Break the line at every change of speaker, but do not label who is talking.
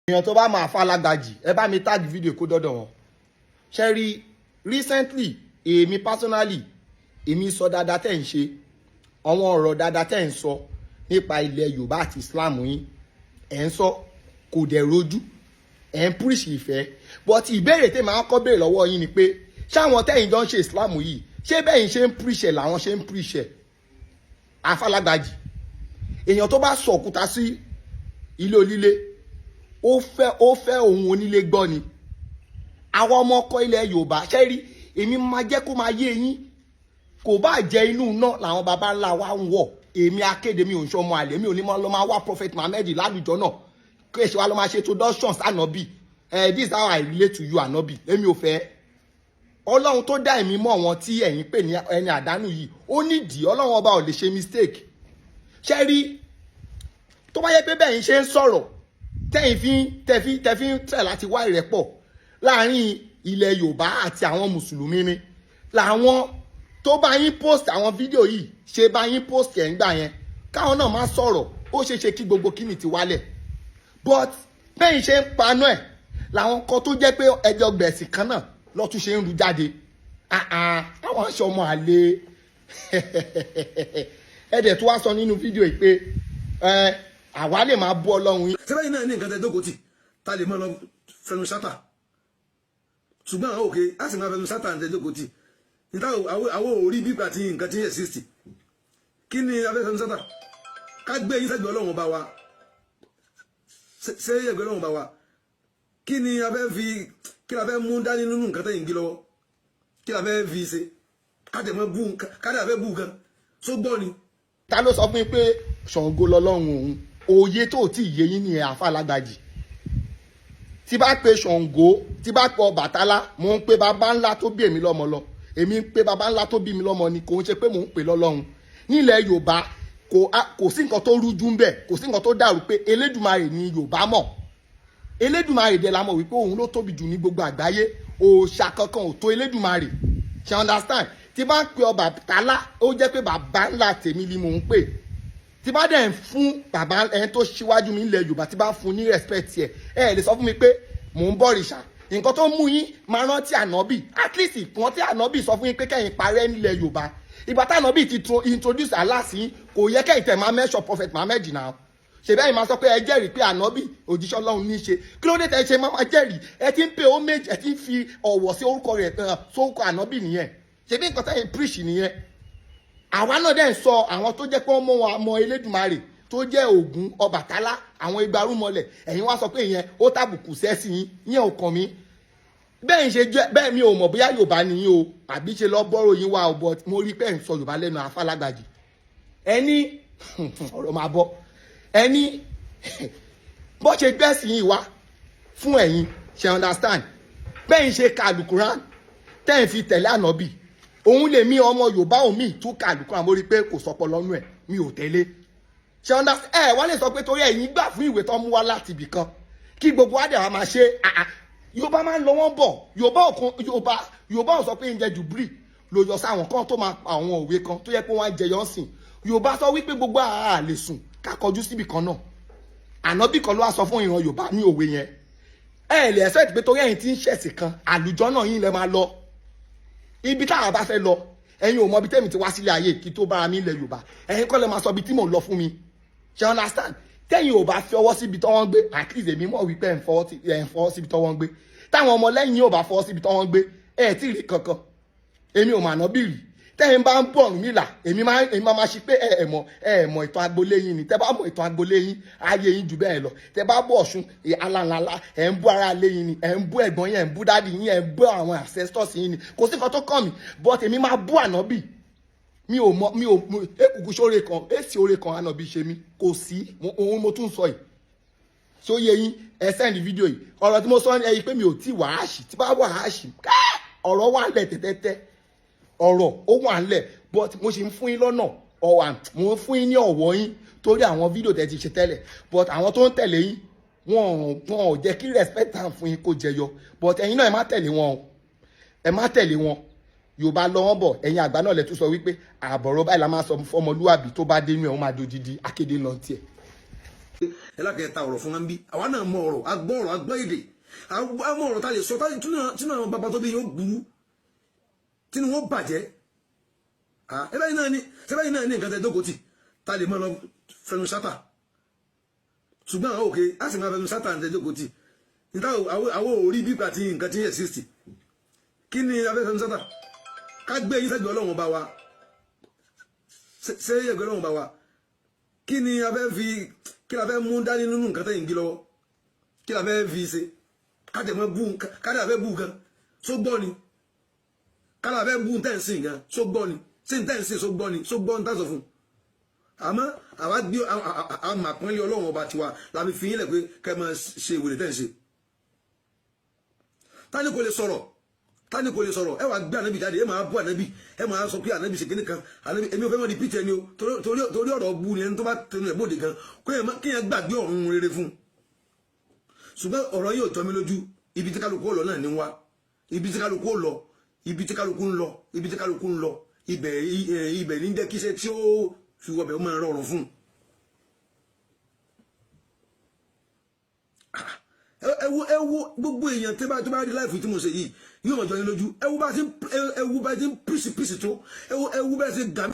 Èèyàn tó bá máa fa alágbàjì, ẹ bá mi tag fídíò kó dọ́dọ̀ wọn. Ṣe rí, recently, èmi personally, èmi sọ dáadáa tẹ́ ń ṣe, àwọn ọ̀rọ̀ dáadáa tẹ́ ń sọ nípa ilẹ̀ Yorùbá àti Islam yín, ẹ̀ ń sọ kò dẹ̀ rojú, ẹ̀ ń preach ìfẹ́. But ìbéèrè tẹ́ máa kọ́ béèrè lọ́wọ́ yín ni pé, ṣáwọn tẹ́yìn jọ ń ṣe Islam yìí, ṣé bẹ́yìn ṣe ń preach ẹ̀ làwọn ṣe ń preach ẹ̀? Afálágbàjì, èèyàn tó bá sọ òkúta sí ilé onílé, ó fẹ́ ohun onílé gbọ́ ni. Àwọn ọmọ ọkọ ilẹ̀ Yorùbá, ṣe rí, èmi máa jẹ́ kó máa yé yín. Kò bá jẹ́ inú náà làwọn baba ńlá wa ń wọ̀, èmi akéde, mi ò ń ṣọmọ àlè, mi ò ní mọ́ lọ máa wá Prophet Muhammed lálùjọ náà kí èsì wa lọ máa ṣe introduction sànàbì. Ẹ, this is how I relate to you, ànàbì. Èmi ò fẹ́. Ọlọ́run tó dá ẹ̀mí mọ́ wọn tí ẹ̀yin pè ní ẹni àdánù yìí, ó nídìí. Ọlọ́run ọba ò lè ṣe mistake. Ṣe rí, tó bá yẹ pé bẹ́ẹ̀ yín ṣe ń sọ̀rọ̀, tẹ́yìn fi tẹ́fí tẹ́fí ń tẹ̀ láti wá ìrẹ́pọ̀ láàrin ilẹ̀ Yorùbá àti àwọn mùsùlùmí ni làwọn tó bá yín post àwọn fídíò yìí ṣe bá yín post ẹ̀ ń gbà yẹn, káwọn náà má sọ̀rọ̀, ó ṣeé ṣe kí gbogbo kíni ti wálẹ̀. But bẹ́yìn ṣe ń paná ẹ̀ làwọn kan tó jẹ́ pé ẹjọ́ gbẹ̀sìn kan náà lọ́tún ṣe ń ru jáde. Àwọn aṣọ ọmọ àlè ẹ̀dẹ̀ tó wá sọ nínú fídíò yìí pé àwa lè máa bú Ọlọ́run yín.
Sẹ́bẹ̀yìn náà ní nǹkan tẹ́ jókòó tì tá lè mọ́ lọ fẹnu ṣátà, ṣùgbọ́n àwọn òkè á sì máa fẹnu ṣátà ń tẹ́ jókòó tì níta. Àwọn òrí bípa tí nǹkan tí ń exist. Kí ni a fẹ́ fẹnu ṣátà? Ká gbé yín sẹ́gbẹ̀ẹ́ Ọlọ́run bá wa, ṣé ẹgbẹ́ Ọlọ́run bá wa? Kí ni a fẹ́ fi, kí la fẹ́ mú dání nínú nǹkan tẹ́yìn gbé lọ́wọ́? Kí la fẹ́ fi ṣe? Ká tẹ̀ mọ́ bú, ká dẹ̀ fẹ́ bú gan só gbọ́ ni.
Ta ló sọ fún yín pé Ṣàngó lọ́lọ́run òun? Òye tó tí ì yé yín nìyẹn, àfa alágbàjì. Tí bá pe Ṣàngó, tí bá pe Ọbàtálá, mò ń pe bàbá ńlá tó bí èmi lọ́mọ lọ. Èmi ń pe bàbá ńlá tó bí mi lọ́mọ ni, kò ń ṣe pé mò ń pè lọ́lọ́run. Nílẹ̀ Yorùbá, kò sí nǹkan tó rújú ń bẹ̀, kò sí nǹkan tó dàrú pé Elédùmarè ni Yorùbá mọ̀. Elédùmarè dẹ̀ la mọ̀ wípé òun ló tóbi jù ní gbogbo àgbáyé. Òòṣà kankan ò tó Elédùmarè. Ṣe understand? Tí bá ń pe Ọbàtálá, ó jẹ́ pé bàbá ńlá tèmi ni mò ń pè. Tí bá dẹ̀ ń fún bàbá ẹni tó ṣíwájú mi nílẹ̀ Yorùbá, tí bá fún ní respect ẹ̀, ẹ lè sọ fún mi pé mò ń bọ̀rìṣà. Nǹkan tó mú yín máa rántí ànábì, at least ìkan tí ànábì sọ fún yín pé kẹ́yìn parẹ́ nílẹ̀ Yorùbá, ìgbà tí ànábì ti tún introduce Allah sí, kò yẹ kẹ́yìn tẹ̀ máa mention Prophet Muhammed náà. Ṣèbí ẹ̀yin máa sọ pé ẹ jẹ́rìí pé ànábì òjíṣẹ́ Ọlọ́run ní í ṣe? Kí ló dé tẹ́ ṣe máa jẹ́rìí? Ẹ ti ń pay homage, ẹ ti ń fi ọ̀wọ̀ sí orúkọ rẹ̀, sórúkọ ànábì nìyẹn. Ṣèbí nǹkan tẹ́yìn preach nìyẹn? Àwa náà dẹ̀ ń sọ àwọn tó jẹ́ pé wọ́n mọ̀ wọn mọ Elédùmarè, tó jẹ́ Ògún, Ọbàtálá, àwọn igbarúmọlẹ̀. Ẹ̀yin wá sọ pé ìyẹn ó tàbùkù sẹ́sìn yín. Ìyẹn ò kàn mí. Bẹ́ẹ̀ ń ṣe jẹ́ bẹ́ẹ̀, mi ò mọ̀ bóyá Yorùbá ni yín o, àbí ṣe lọ bọ́rọ̀ yín wá o, but mo rí pé ẹ̀ ń sọ Yorùbá lẹ́nu. Afálágbàjì, ẹni ọ̀rọ̀ máa bọ́, ẹni bó ṣe gbẹ́sìn yìí wá fún ẹ̀yin, ṣe understand? Bẹ́ẹ̀ ń ṣe ka Àlùkùránì tẹ́ ń fi tẹ̀lé ànábì, òun lè mí ọmọ Yorùbá òun míì tún ka Àlùkùránì, mo rí i pé kò sọpọ̀ lọ́nù ẹ̀, mi ò tẹ̀lé. Ṣe understand? Ẹ wọ́n lè sọ pé torí ẹ̀yin gbà fún ìwé tó mú wá láti ibì kan, kí gbogbo wa dẹ̀ wá máa ṣe. Yorùbá máa ń lọ wọ́n bọ̀. Yorùbá òkun, Yorùbá ò sọ pé ń jẹ jùbírì ló yọ sáwọn kan tó máa pa àwọn òwe kan tó yẹ pé wọ́n á jẹyọ sìn. Yorùbá sọ wípé gbogbo àá lè sùn ká kọjú síbì kan náà. Ànábì kan ló wá sọ fún ìran Yorùbá ní òwe yẹn. Ẹ lè expect pé torí ẹ̀yin tí ń ṣẹ̀sìn kan, àlùjọ náà yín lẹ máa lọ ibi táwa bá fẹ́ lọ. Ẹ̀yin ò mọ ibi tẹ́mi ti wá sílé ayé kí tó bára mi ilẹ̀ Yorùbá. Ẹ̀yin kọ́ lẹ máa sọ ibi tí mò ń lọ fún mi. Ṣe understand? Tẹ́yìn ò bá fi ọwọ́ síbi tí wọ́n ń gbé, at least èmi mọ̀ wípé ẹ̀ ń fọwọ́ síbi tí wọ́n ń gbé. Táwọn ọmọ lẹ́yìn ò bá fọwọ́ síbi tí wọ́n ń gbé, ẹ̀ tí ì rí kankan. Èmi ò mà ná bìrì. Tẹ́yìn bá ń bọ̀ Ọ̀rúnmìlà, èmi máa ṣe pé ẹ mọ̀ ìtàn agboolé yín ni. Tẹ́ bá mọ̀ ìtàn agboolé yín, ayé yín jù bẹ́ẹ̀ lọ. Tẹ́ bá bọ̀ Ọ̀ṣun alànlá, ẹ̀ ń bú ara lé yín ni, ẹ̀ ń bú ẹ̀gbọ́n yín, ẹ̀ ń bú daddy yín, ẹ̀ ń bú àwọn ancestors yín ni. Kò sí nǹkan tó kàn mí, but èmi máa bú ànábì. Mi ò mọ, mi ò èkùkù sóore kan, èsì oore kan ànábì ṣe mí, kò sí. Òun mo tún sọ yìí, ṣó yé yín? Ẹ send fídíò yìí. Ọ̀rọ̀ tí mo sọ ẹ yìí pé mi ò tí wàhásì, tí bá wàhásì, ọ̀rọ̀ wà lẹ̀ tẹ́tẹ́tẹ́, ọ̀rọ̀ ó wà ńlẹ̀, but mo ṣe ń fún yín lọ́nà ọ̀wà, mo ń fún yín ní ọ̀wọ́ yín torí àwọn fídíò tẹ́ ti ṣe tẹ́lẹ̀. But àwọn tó ń tẹ̀lé yín, wọn ò jẹ́ kí respect am fún yín kó jẹyọ. But ẹ̀yin náà, ẹ má tẹ̀lé wọn o, ẹ má tẹ̀lé wọn. Yorùbá lọ wọ́n bọ̀, ẹ̀yin àgbà náà lẹ tún sọ wípé àbọ̀rọ̀ báyìí la máa sọ fọmọlúwàbí, tó bá dénú ẹ̀, wọ́n máa dodidi akéde lọ tiẹ̀.
Ẹ lákẹ́ta ọ̀rọ̀ fún wa ń bí. Àwa náà mọ ọ̀rọ̀, agbọ́ ọ̀rọ̀, agbọ́ èdè, àmọ́ ọ̀rọ̀ tá a lè sọ tínú àwọn bàbá tó bí yóò burú, tínú wọn bàjẹ́. Ẹ báyìí náà ni, ṣé báyìí náà ní nǹkan tẹ dókòó tì tá a lè mọ́ lọ fẹnu sátà? Ṣùgbọ́n àwọn òkè á sì máa fẹnu sátà ń tẹ dókòó tì níta. Àwọn ò rí bí pàtí nǹkan tí ń exist. Kí ni a fẹ́ fẹnu sátà? Ká gbé yín sẹ́gbẹ̀ẹ́ Ọlọ́run bá wa, ṣé ẹgbẹ́ Ọlọ́run bá wa? Kí ni a fẹ́ fi, kí la fẹ́ mú dání nínú nǹkan tẹ́yìn gí lọ́wọ́? Kí la fẹ́ fi ṣe? Kájẹ̀ mọ́ bú, kájẹ̀ fẹ́ bú gan só gbọ́ ni. Kálá fẹ́ bú tẹ́ǹsìn gan só gbọ́ ni. Sí tẹ́ǹsìn só gbọ́ ni, só gbọ́ ní tàṣọ fún. Àmọ́ àwa gbé àmàpínlẹ̀ Ọlọ́run ọba tiwa la fi fi yín lẹ̀ pé kẹ́ máa ṣe ìwèrè tẹ́ǹsìn. Tani kò lè sọ̀rọ̀? Tani kò lè sọ̀rọ̀? Ẹ wàá gbé ànábì jáde, ẹ máa bú ànábì, ẹ máa sọ pé ànábì ṣe kíní kan. Ànábì, èmi ò fẹ́ mọ̀ di pìtẹ́ ni o, torí ọ̀rọ̀ bú ni. Ẹni tó bá tẹnu ẹ̀ bóde gan, kéèyàn gbàgbé ọ̀run rere fún un. Ṣùgbọ́n ọ̀rọ̀ yìí ò jọ mí lójú. Ibi tí kálukú ó lọ náà ní wá, ibi tí kálukú ó lọ, ibi tí kálukú ń lọ, ibi tí kálukú ń lọ, ibẹ̀ ibẹ̀ ní jẹ́ kíṣẹ́ tí ó fi wọbẹ̀ ó máa rọrùn fún un. Ẹ wo gbogbo èèyàn tó bá rí live tí mo ṣe yìí, yóò mọ̀ jọ yín lójú. Ẹ wo bá ti ń pírísì pírísì tó, ẹ wo bá ti gà mí.